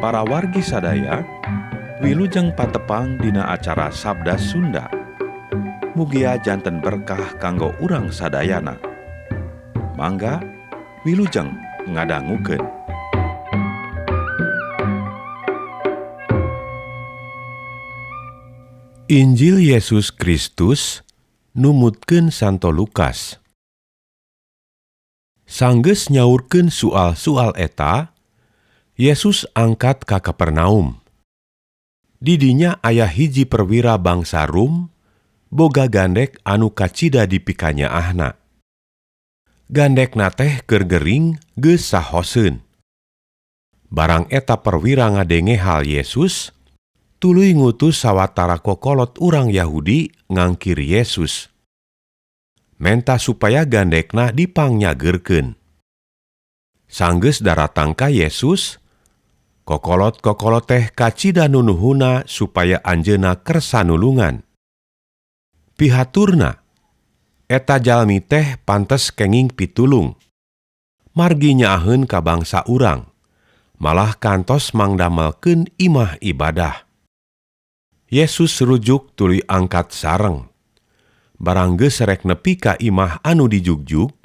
Para wargi sadaya, wilujeng patepang dina acara Sabda Sunda. Mugia janten berkah kanggo urang sadayana. Mangga wilujeng ngadangukeun. Injil Yesus Kristus numutkeun Santo Lukas. Sanggeus nyaurkeun soal-soal eta, Yesus angkat ka Kapernaum. Di dinya aya hiji perwira bangsa Rum, boga gandek anu kacida dipikanyaahna. Gandekna teh keur gering geus sahoseun. Barang eta perwira ngadenge hal Yesus, tuluy ngutus sawatara kokolot urang Yahudi ngangkir Yesus. Menta supaya gandekna dipangnyageukeun. Sanggeus daratang ka Yesus, kokolot-kokolot teh kacida nunuhuna supaya anjeunna kersa nulungan. Pihaturna, eta jalmi teh pantes kenging pitulung. Margi nyaaheun ka bangsa urang, malah kantos mangdamelkeun imah ibadah. Yesus rujuk tuluy angkat sareng. Barang geus rek nepi ka imah anu dijugjug,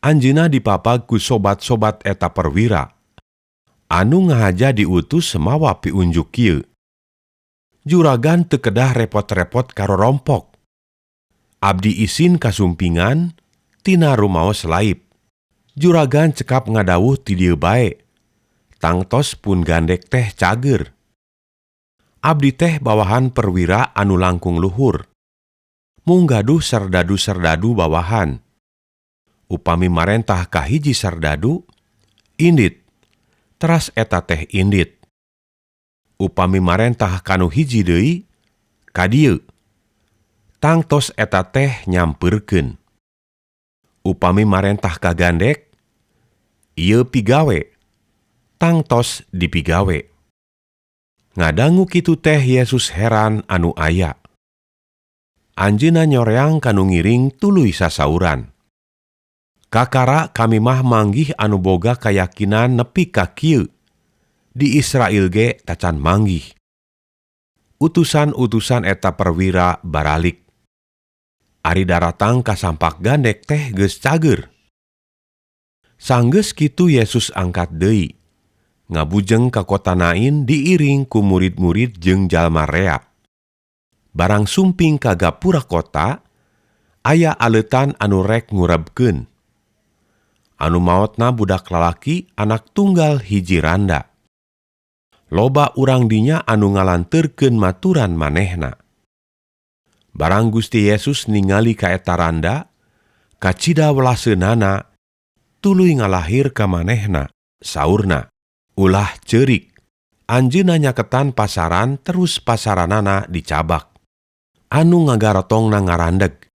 anjeunna dipapag ku sobat-sobat eta perwira. Anu ngahaja diutus mawa piunjuk kieu. Juragan teu kedah repot-repot karorompok. Abdi isin kasumpingan tina rumaos laib. Juragan cekap ngadawuh ti dieu bae. Tangtos pun gandek teh cager. Abdi teh bawahan perwira anu langkung luhur. Mung gaduh serdadu-serdadu bawahan. Upami marentah ka hiji serdadu, indit. Teras eta teh indit. Upami marentah kanu hiji deui, ka dieu. Tangtos eta teh nyampeurkeun. Upami marentah ka gandek, ieu pigawe. Tangtos dipigawe. Ngadangu kitu teh Yesus heran anu aya. Anjeunna nyoreang kanu ngiring tuluy sasauran. Kakara kami mah manggih anu boga kayakinan nepi ka kieu. Di Israel ge tacan manggih. Utusan-utusan eta perwira baralik. Ari daratang ka sampak gandek teh geus cager. Sanggeus kitu Yesus angkat deui. Ngabujeng ka kota Nain diiring ku murid-murid jeung jalma rea. Barang sumping ka gapura kota, aya aleutan anu rek ngurebkeun. Anu maotna budak lalaki anak tunggal hiji randa. Loba urang dinya anu ngalanteurkeun maturan manehna. Barang Gusti Yesus ningali ka eta randa, kacida welaseunana, tuluy ngalahir ka manehna, saurna, ulah ceurik. Anjeunna nyaketan pasaran terus pasaranana dicabak. Anu ngagarotongna ngarandeg.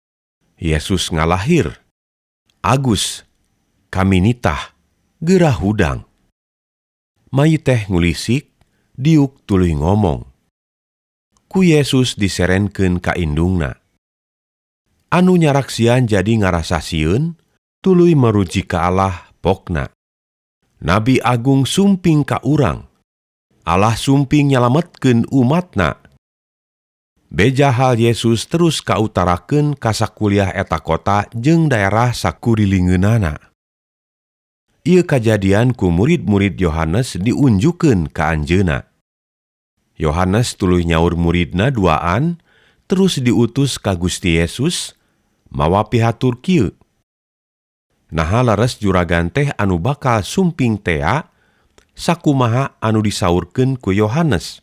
Yesus ngalahir. Agus, kami nitah, geurah hudang. Mayi teh ngulisik, diuk tuluy ngomong. Ku Yesus diserenkeun ka indungna. Anu nyaraksian jadi ngarasa sieun, tuluy meruji ka Allah pokna. Nabi Agung sumping ka urang. Allah sumping nyalametkeun umatna. Beja hal Yesus terus kautarakeun ka sakuliah eta kota jeung daerah sakurilingeunana. Ieu kajadian ku murid-murid Yohanes diunjukeun ka anjeunna. Yohanes tuluy nyaur muridna duaan, terus diutus ka Gusti Yesus, mawa pihatur kieu. Naha leres juragan teh anu bakal sumping tea, sakumaha anu disaurkeun ku Yohanes.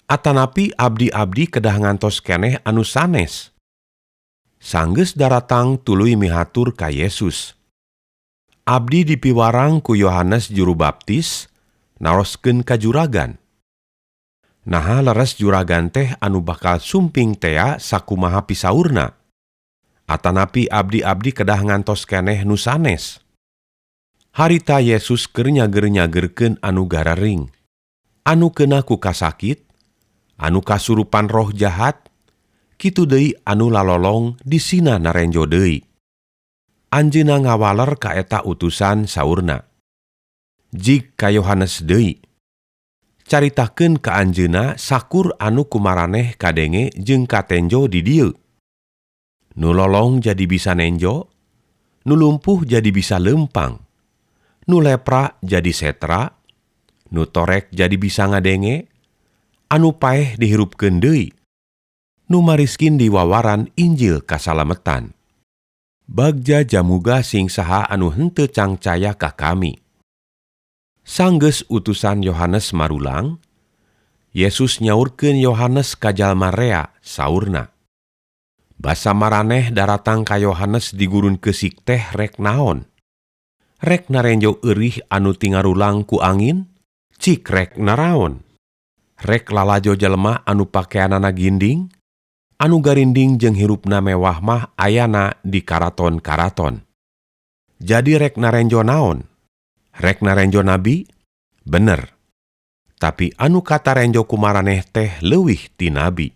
Atanapi abdi-abdi kedah ngantos keneh anu sanes. Sanggeus daratang tuluy mihatur ka Yesus. Abdi dipiwarang ku Yohanes juru baptis, naroskeun ka juragan. Naha leres juragan teh anu bakal sumping tea sakumaha pisaurna. Atanapi abdi-abdi kedah ngantos keneh nu sanes. Harita Yesus keur nyager-nyagerkeun anu gararing, anu keuna ku kasakit, anu kasurupan roh jahat, kitu deui anu lalolong disina narenjo deui. Anjeunna ngawaler ka eta utusan saurna. Jig ka Yohanes deui. Caritakeun ka anjeunna sakur anu ku maraneh kadenge jeung katenjo di dieu. Nu lolong jadi bisa nenjo, nu lumpuh jadi bisa leumpang, nu lepra jadi setra, nu torek jadi bisa ngadenge, anu paeh dihirupkeun deui, nu mariskin diwawaran Injil kasalametan. Bagja jamuga sing saha anu henteu cangcaya ka kami. Sanggeus utusan Yohanes marulang, Yesus nyaurkeun Yohanes ka jalma rea saurna. Basa maraneh daratang ka Yohanes di gurun keusik teh rek naon? Rek narenjo eurih anu tingarulang ku angin? Cik rek naraon? Rek lalajo jelema anu pakeanana ginding? Anu garinding jeung hirupna mewah mah ayana di karaton-karaton. Jadi rek narenjo naon? Rek narenjo nabi? Bener. Tapi anu katarenjo ku maraneh teh leuwih ti nabi.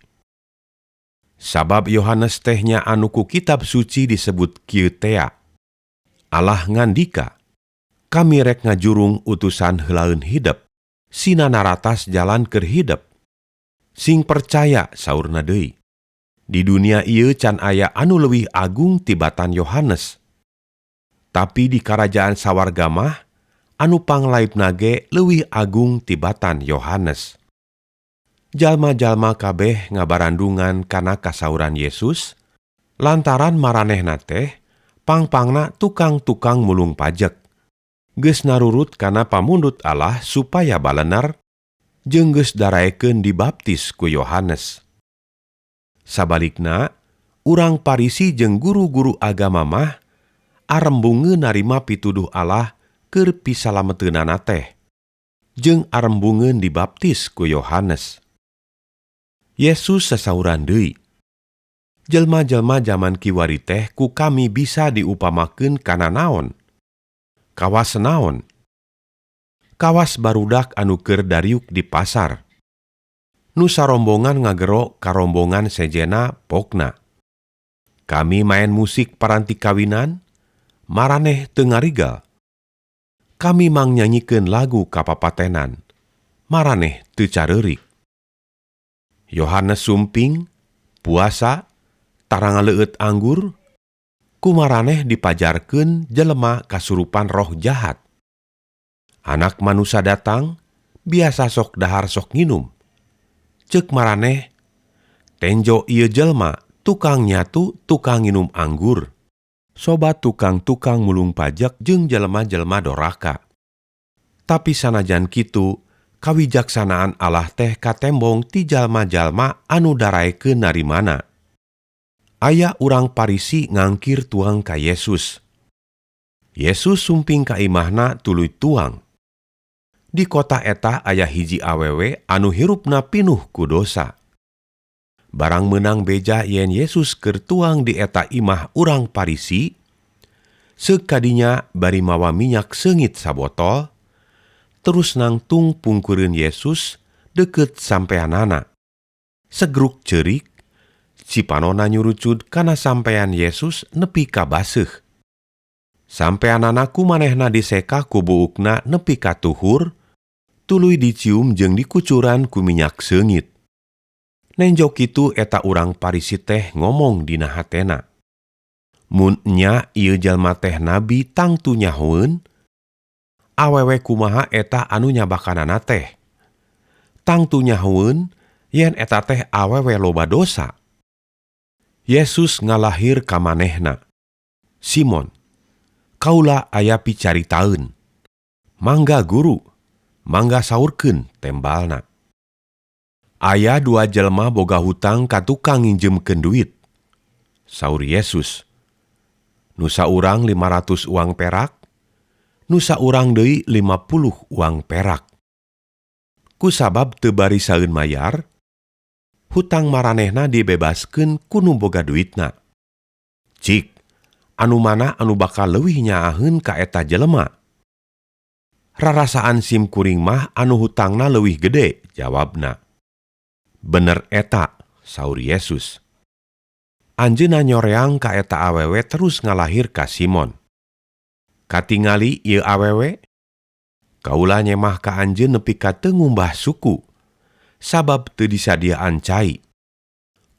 Sabab Yohanes teh nya anu ku kitab suci disebut kieu tea. Allah ngandika, kami rek ngajurung utusan heulaeun hidep, sina naratas jalan keur hidep. Sing percaya saurna deui. Di dunia ieu can aya anu leuwih agung tibatan Yohanes. Tapi di karajaan sawarga mah anu panglaibna ge leuwih agung tibatan Yohanes. Jalma-jalma kabeh ngabarandungan kana kasauran Yesus, lantaran maranehna teh pangpangna tukang-tukang mulung pajek. Geus narurut kana pamundut Allah supaya balener, jeung geus daraekeun dibaptis ku Yohanes. Sabalikna, urang Parisi jeung guru-guru agama mah arembungeun narima pituduh Allah keur pisalameteunana teh, jeung arembungeun dibaptis ku Yohanes. Yesus sasauran deui, jelma-jelma jaman kiwari teh ku kami bisa diupamakeun kana naon? Kawas naon? Kawas barudak anu keur dariuk di pasar. Nu sarombongan ngagero ka rombongan sejenna pokna. Kami maen musik paranti kawinan, maraneh teu ngarigal. Kami mangnyanyikeun lagu kapapatenan, maraneh teu careurik. Yohanes sumping, puasa, tara ngaleueut anggur, ku maraneh dipajarkeun jelema kasurupan roh jahat. Anak manusa datang, biasa sok dahar sok nginum. Ceuk maraneh, tenjo ieu jelma tukang nyatu tukang nginum anggur. Sobat tukang-tukang mulung pajak jeung jelema-jelema doraka. Tapi sanajan kitu, kawijaksanaan Allah teh katembong ti jalma-jalma anu daraekeun narimana. Aya urang Parisi ngangkir tuang ka Yesus. Yesus sumping ka imahna tuluy tuang. Di kota eta aya hiji awewe anu hirupna pinuh ku dosa. Barang meunang beja yen Yesus keur tuang di eta imah urang Parisi, seuk kadinya bari mawa minyak seungit sabotol, terus nangtung pungkureun Yesus deukeut sampeanana. Segruk ceurik, cipanona nyurucud kana sampean Yesus nepi ka baseuh. Sampeanana ku manehna diseka ku buukna nepi ka tuhur, tuluy dicium jeung dikucuran ku minyak seungit. Nenjo kitu eta urang Parisi teh ngomong dina hatena. Mun nya ieu jalma teh nabi tangtu nyahoeun, awewe kumaha eta anu nyabakanana teh. Tangtu nyahoeun yen eta teh awewe loba dosa. Yesus ngalahir ka manehna. Simon, kaula aya picaritaeun. Mangga guru, mangga saurkeun tembalna. Aya dua jelma boga hutang ka tukang nginjemkeun duit. Saur Yesus, nu saurang 500 uang perak, nu saurang deui 50 uang perak. Ku sabab teu barisaeun mayar, hutang maranehna dibebaskeun ku nu boga duitna. Cik, anu mana anu bakal leuwih nyaaheun ka eta jelema? Rarasaan sim kuring mah anu hutangna leuwih gede, jawabna. Bener eta, saur Yesus. Anjeunna nyoreang ka eta awewe terus ngalahir ka Simon. Katingali ieu awewe? Kaula nyemah ka anjeun nepi ka teu ngumbah suku, sabab teu disadiaan cai.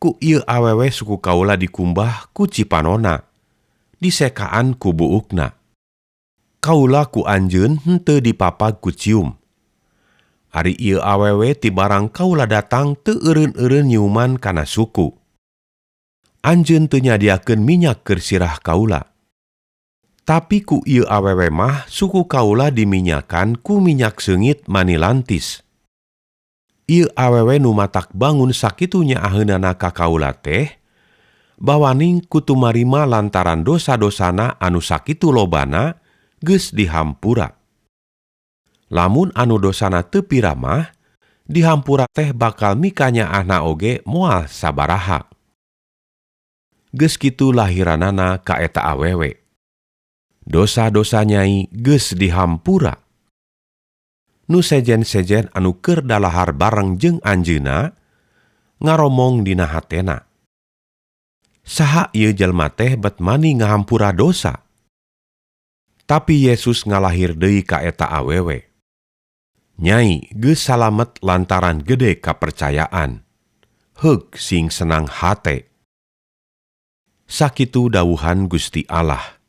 Ku ieu awewe suku kaula dikumbah ku cipanona, disekaan ku buukna. Kaula ku anjeun henteu dipapag ku cium. Ari ieu awewe ti barang kaula datang teu eureun-eureun nyiuman kana suku. Anjeun teu nyadiakeun minyak keur sirah kaula. Tapi ku ieu awewe mah suku kaula diminyakan ku minyak seungit manilantis. Ieu awewe nu matak bangun sakitu nyaaheunana ka kaula teh, bawaning ku tumarima lantaran dosa-dosana anu sakitu lobana geus dihampura. Lamun anu dosana teu pira mah, dihampura teh bakal mikanyaahna oge moal sabaraha. Geus kitu lahiranana ka eta awewe. Dosa-dosa nyai geus dihampura. Nu sejen-sejen anu keur dalahar bareng jeung anjeunna ngaromong dina hatena. Saha ieu jelma teh bet mani ngahampura dosa? Tapi Yesus ngalahir deui ka eta awewe. Nyai geus salamet lantaran gede kapercayaan. Heug sing senang hate. Sakitu dawuhan Gusti Allah.